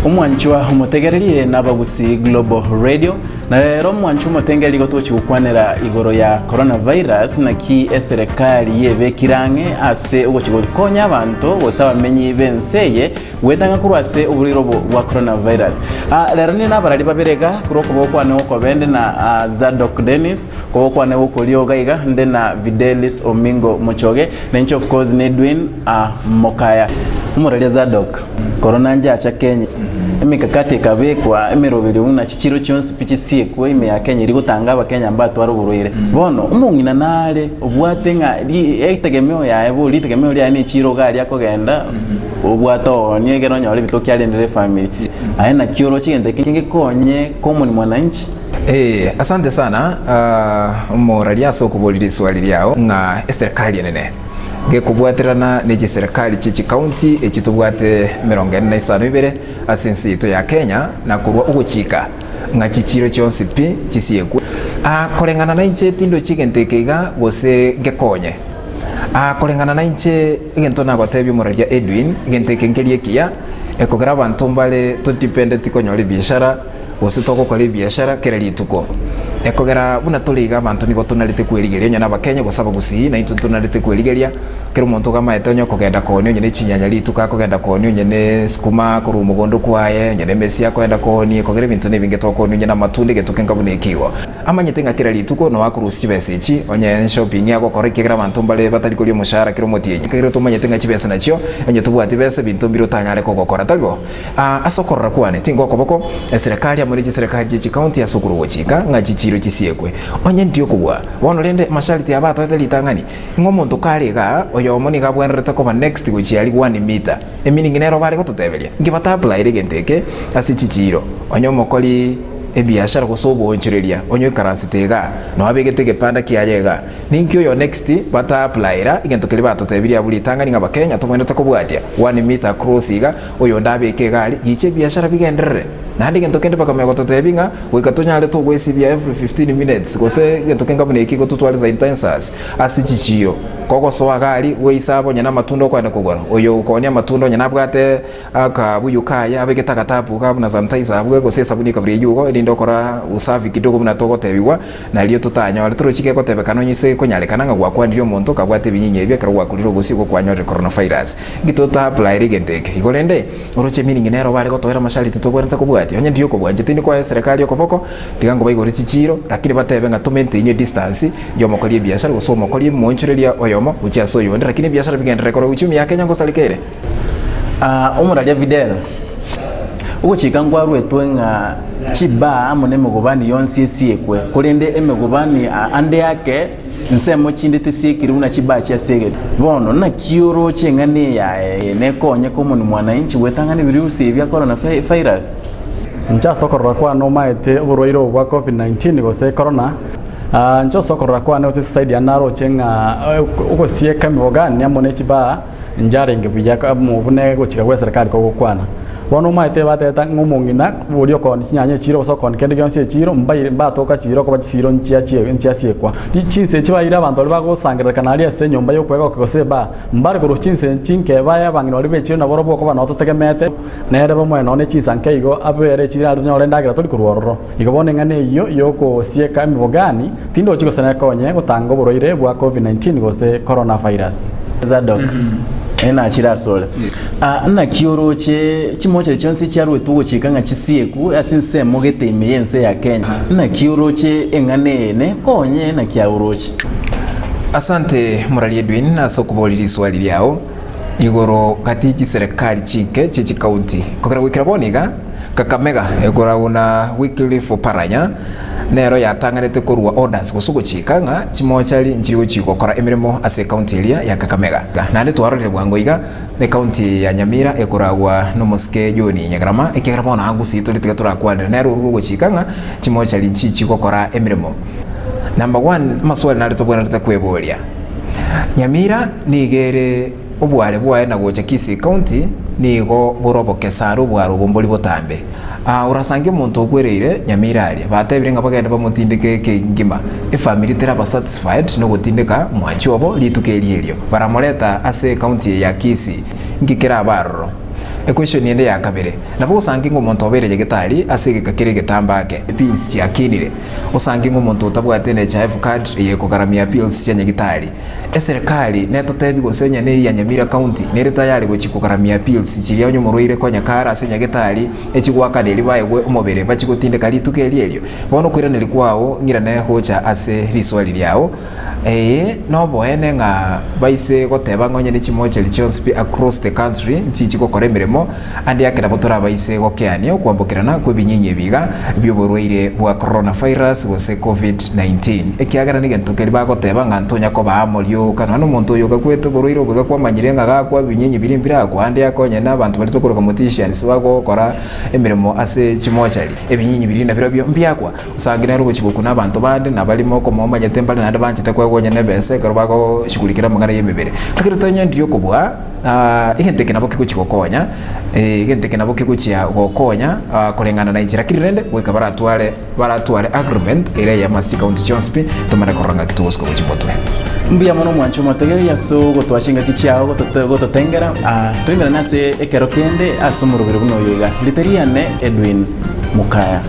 Omwanchwa omotegererie n'Abagusii Global Radio, na rero omwanchwa omotengeri igo togochia gokwanera igoro ya coronavirus naki eserekari yebekire ang'e ase ogochia gokonya abanto gose abamenyi b'ense eye Gwetanga korwa ase oborwaire obo bwa coronavirus. Ah, rero ninde nabarari babere iga, korwa okoboko kwane gokobe nde na ah, Zadok Dennis, okoboko kwane gokorio iga iga nde na Videlis Omingo Mochoge, na inche of course ne Edwin ah, Mokaya. Omoraria Zadok, korona njacha Kenya, emikakati ekabekwa, emeroberio buna chichiro chionsi pi chisiekwe ime ya Kenya eria gotanga abakenya mbatware oborwaire. Bono, omong'ina nare obwate ng'a ri etegemeo yaye bori ritegemeo riaye ne echiro iga aria akogenda, Obwate oonie ekero onyore ebitoki arendere efamiri. Aye naki oroche egento eke ngekonye common mwananchi? Ee, asante sana ah, omoraria ase okoboria riswali riao ng'a eserikali enene gekobwaterana ne chiserikali chie chikaunti echi tobwate emerongo ene na isano ibere ase ense yaito ya Kenya na korwa ogochika ng'a chichiro chionsi pi chisiekwe. Ah, koreng'ana nainche tindochi egento eke iga gose ngekonye. Aa koreng'ana nainche, egento nagotebia omoraria Edwin, egento eke nkeria ekiya, ekogera abanto mbare todependeti konyora ebiashara, gose togokora ebiashara kera rituko. Ekogera buna tore iga abanto nigo tonarete kwerigeria onye nabakenya gose abagusii naintwe ntonarete kwerigeria, kera omonto iga amaete onye okogenda koonia onye ne chinyanya rituko akogenda koonia onye ne sukuma korwa omogondo kwaye, onye ne emesia akogenda koonia, ekogera ebinto nebinge tokoonia onye na amatunda egento kenga buna eke igo. Amanyete ng'a kera rituko noa akorusia chibesa echi, onye shopping agokora ekiagera abanto mbare batari koria omoshahara kera omotienyi. Ekiagera tomanyete ng'a chibesa nachio, onye tobwati besa ebinto mbire otanyare kogokora, tari bo? Aa, ase okorora kwane, tingoa okoboko eserekari amo ne chiserekari chie chikaunti ase okorua gochika ng'a chichiiro chisiekwe. Onye ndi okobua. Bono rende amasharti aba atoete ritang'ani, ng'a omonto kare igaa, oyomo nigo abwenerete koba next gochia aria one meter. Emiringi nero bare gototeberia, inki bata-applyre egento eke ase chichiiro? Onye omokori ebiashara gose oboonchoreria onye oikaransete igaa, noo abegete egepanda kiaye igaa, ninki oyo next bata-applyera egento keria batotebirie abwo ritang'ani ng'a abakenya tobwenerete kobwatia one meter across iga, oyonde abeke iga aria, gicha ebiashara bigenderere. Naende egento kende bakamanya gototebia ng'a goika tonyare togoesibia every 15 minutes gose egento kenga buna eki igo totware sanitizers ase chichiiro. Kogosoa iga aria, gweisaba onye namatunda okoenda kogora, oyo okoonia amatunda onye nabwate akabuyu kaye abegete agatapu iga buna sanitizer abwo gose esabuni ekabura eyio igo erinde okora usafi kidogo buna togotebigwa nario totanyore. Torochi gegotebekana onye ase ekonyarekana ng'a gwakwanirie omonto okabwata ebinyinyi ebio ekero gwakorire obosio igo kwanyorire coronavirus. Inki tota applyere egento eke? Igo rende oroche meaning nero bare gotoera amashariti tobwenerete kobwatia. Onye ndiyo okobwancha tindi koa eserekari okoboko tiga nkobaigore chichiiro lakini batebe ng'a to maintain edistance y'omokori ebiashara gose omokori omoonchoreria oyomo gochia ase oyonde lakini ebiashara bigenderere korwa uchumi ya Kenya ngosareka ere. Aa, Omoraria Fidel, ogochika nkwarwetwe ng'a chibaa amo nemegobani yonsi esiekwe, korende emegobani ande ake nsemo chinde tesiekiri buna chibaa chiasiegete. Bono naki oroche eng'ana eye yaye nekonye common mwananchi gwetang'ana ebirusi ebi bia corona virus? Inche ase okorora kwane omaete oborwaire obo bwa covid 19 gose corona, inche ase okorora kwane gose ase eside yane naroche ng'a ogosieka emebogani amo ne chibaa Njarenge buya amo buna egochika gw'eserekari kogokwana. Bono omanyete bateta ng'a omong'ina oria okoonia chinyanya echiro gose okoonia kende gionsi echiro, mbaire mbatoka chiro okoba chisiro nchiachie nchiasiekwa. Chinsa echi baire abanto baria bagosangererekana aria ase enyomba y'okwegokia gose ebaa, mbare korwa chinsa echi nke baye abang'ina baria b'echiro nabarobwo okoba noo totegemeete, nere bomoe nonye ne chinsa nke igo abere echiro aria tonyore endagera tori korwa ororo. Igo bono eng'ana eyio y'ogosieka emebogani tindochi gose nekonye gotanga oborwaire bwa Covid-19 gose coronavirus. Zadok, eh, nachire asore. Ah, naki oroche chimochari chionsi echiaruetwe ogochika ng'a chisieku ase ensemo gete ime y'ense ya Kenya. Naki oroche eng'ana eye nekonye naki aye oroche? Asante Morari Edwin ase okoboria riswali riao igoro gati chiserekari chinke chie chikaunti. Kogera goikera bono iga, Kakamega ekoragwa na Wycliffe Oparanya nero yatang'anete korua orders gose ogochika ng'a chimochari nchiri gochia gokora emeremo ase ecounty eria ya Kakamega. Naende twarorire bwango iga ecounty ya Nyamira ekoragwa nomosike John Nyagarama ekiagera bono aa Gusii tore tiga torakwanere nere orure ogochika ng'a chimochari nchichi gokora emeremo. Number one amaswali nare tobwenerete kweboria Nyamira nigo ere Obware bwaye na gocha Kisii County nigo bore obokesare obware obo mbori botambe. Aa orasange omonto okwereire Nyamira aria batebire ng'a bagende bamotindeke kegima. Efamiri teraba satisfied nogotindeka mwanchi obo rituko eri erio. Baramoreta ase ecounty eye ya Kisii. Nki kerabe aroro? Equestion ende ya kabere, nabo osange ng'a omonto obeire nyagetari ase egeka kere egetambe ake, epills chiakinire, osange ng'a omonto otabwate NHIF card eye ekogaramia pills chia nyagitari. Eserekari netotebi gose onye neyia ya Nyamira county nere tayari gochia kogaramia pills chiria onye omorwaire konya kare ase nyagetari echigoakana erio baegwe omobere bachie gotindeka rituko erio erio. Bono okoiraneria kwao ng'irane gocha ase riswali riao. Ee, noboene ng'a baise goteba ng'a onye ne chimochari chionsi pi across the country nchichi gokora emeremo, ande ake nabo torabaise gokeania okwambokerana kw'ebinyinyi ebi iga bi'oborwaire bwa coronavirus gose Covid-19. Ekiagera negento keria bagoteba ng'a ntonya koba amo rioka nonya nomonto oyo ogakwete oborwaire obo iga kwamanyire ng'a gakwa ebinyinyi biria mbirakwa ande ake onye na abanto baria tokoroka morticians bagokora emeremo ase chimochari ebinyinyi biria nabirobio mbiakwa. Osange nere ogochia gokuna abanto bande, na barimo okomoa omanyete mbare naende banchete koegwa onye nebesa ekero bagoshughulikera amang'ana y'emebere. Ekero tonyendirie okobua, egento eke nabo kegochia gokonya, egento eke nabo kegochia gokonya koreng'ana na enchera keri rende goika baratware baratware agreement ere eyemo ase chikaunti chionsi pi, tomanye korora ng'aki togosuka gochia motwe. Mbuya mono omwanche omotegereri ase ogotoa chingaki chiao gototengera, toimerane ase ekero kende ase omoroberi buna oyo iga. Rita riane Edwin Mukaya.